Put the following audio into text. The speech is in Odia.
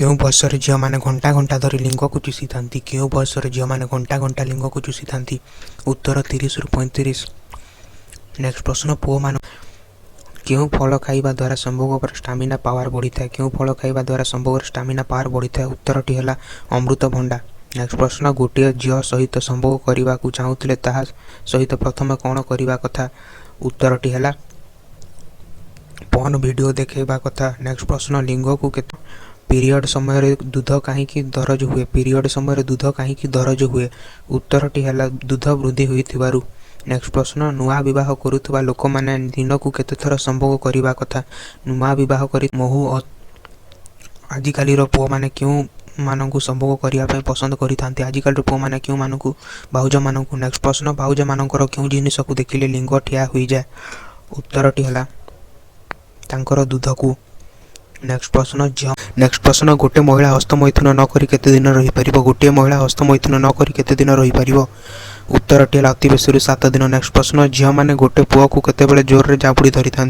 କେଉଁ ବୟସରେ ଝିଅମାନେ ଘଣ୍ଟା ଘଣ୍ଟା ଧରି ଲିଙ୍ଗକୁ ଚୁଷିଥାନ୍ତି? କେଉଁ ବୟସରେ ଝିଅମାନେ ଘଣ୍ଟା ଘଣ୍ଟା ଲିଙ୍ଗକୁ ଚୁଷିଥାନ୍ତି? ଉତ୍ତର 30ରୁ 35। ନେକ୍ସଟ ପ୍ରଶ୍ନ, ପୁଅମାନ କେଉଁ ଫଳ ଖାଇବା ଦ୍ୱାରା ସମ୍ଭୋଗର ଷ୍ଟାମିନା ପାୱାର ବଢ଼ିଥାଏ? କେଉଁ ଫଳ ଖାଇବା ଦ୍ୱାରା ସମ୍ଭୋଗର ଷ୍ଟାମିନା ପାୱାର ବଢ଼ିଥାଏ? ଉତ୍ତରଟି ହେଲା ଅମୃତଭଣ୍ଡା। ନେକ୍ସଟ ପ୍ରଶ୍ନ, ଗୋଟିଏ ଝିଅ ସହିତ ସମ୍ଭୋଗ କରିବାକୁ ଚାହୁଁଥିଲେ ତାହା ସହିତ ପ୍ରଥମେ କ'ଣ କରିବା କଥା? ଉତ୍ତରଟି ହେଲା ପର୍ନ ଭିଡ଼ିଓ ଦେଖାଇବା କଥା। ନେକ୍ସଟ ପ୍ରଶ୍ନ, ଲିଙ୍ଗକୁ କେତେ ପିରିୟଡ଼ ସମୟରେ ଦୁଧ କାହିଁକି ଦରଜ ହୁଏ? ପିରିୟଡ଼ ସମୟରେ ଦୁଧ କାହିଁକି ଦରଜ ହୁଏ? ଉତ୍ତରଟି ହେଲା ଦୁଧ ବୃଦ୍ଧି ହୋଇଥିବାରୁ। ନେକ୍ସଟ ପ୍ରଶ୍ନ, ନୂଆ ବିବାହ କରୁଥିବା ଲୋକମାନେ ଦିନକୁ କେତେଥର ସମ୍ଭୋଗ କରିବା କଥା? ନୂଆ ବିବାହ କରି ମହୁ। ଆଜିକାଲିର ପୁଅମାନେ କେଉଁମାନଙ୍କୁ ସମ୍ଭୋଗ କରିବା ପାଇଁ ପସନ୍ଦ କରିଥାନ୍ତି? ଆଜିକାଲିର ପୁଅମାନେ କେଉଁମାନଙ୍କୁ? ଭାଉଜମାନଙ୍କୁ। ନେକ୍ସଟ ପ୍ରଶ୍ନ, ଭାଉଜମାନଙ୍କର କେଉଁ ଜିନିଷକୁ ଦେଖିଲେ ଲିଙ୍ଗ ଠିଆ ହୋଇଯାଏ? ଉତ୍ତରଟି ହେଲା ତାଙ୍କର ଦୁଧକୁ। ନେକ୍ସଟ ପ୍ରଶ୍ନ, ଝିଅ ନେକ୍ସଟ ପ୍ରଶ୍ନ, ଗୋଟେ ମହିଳା ହସ୍ତମୈଥୁନ ନ କରି କେତେ ଦିନ ରହିପାରିବ? ଗୋଟିଏ ମହିଳା ହସ୍ତମୈଥୁନ ନ କରି କେତେ ଦିନ ରହିପାରିବ? ଉତ୍ତରଟି ହେଲା ଅତି ବେଶୀରୁ 7 ଦିନ। ନେକ୍ସଟ ପ୍ରଶ୍ନ, ଝିଅମାନେ ଗୋଟେ ପୁଅକୁ କେତେବେଳେ ଜୋରରେ ଜାବୁଡ଼ି ଧରିଥାନ୍ତି?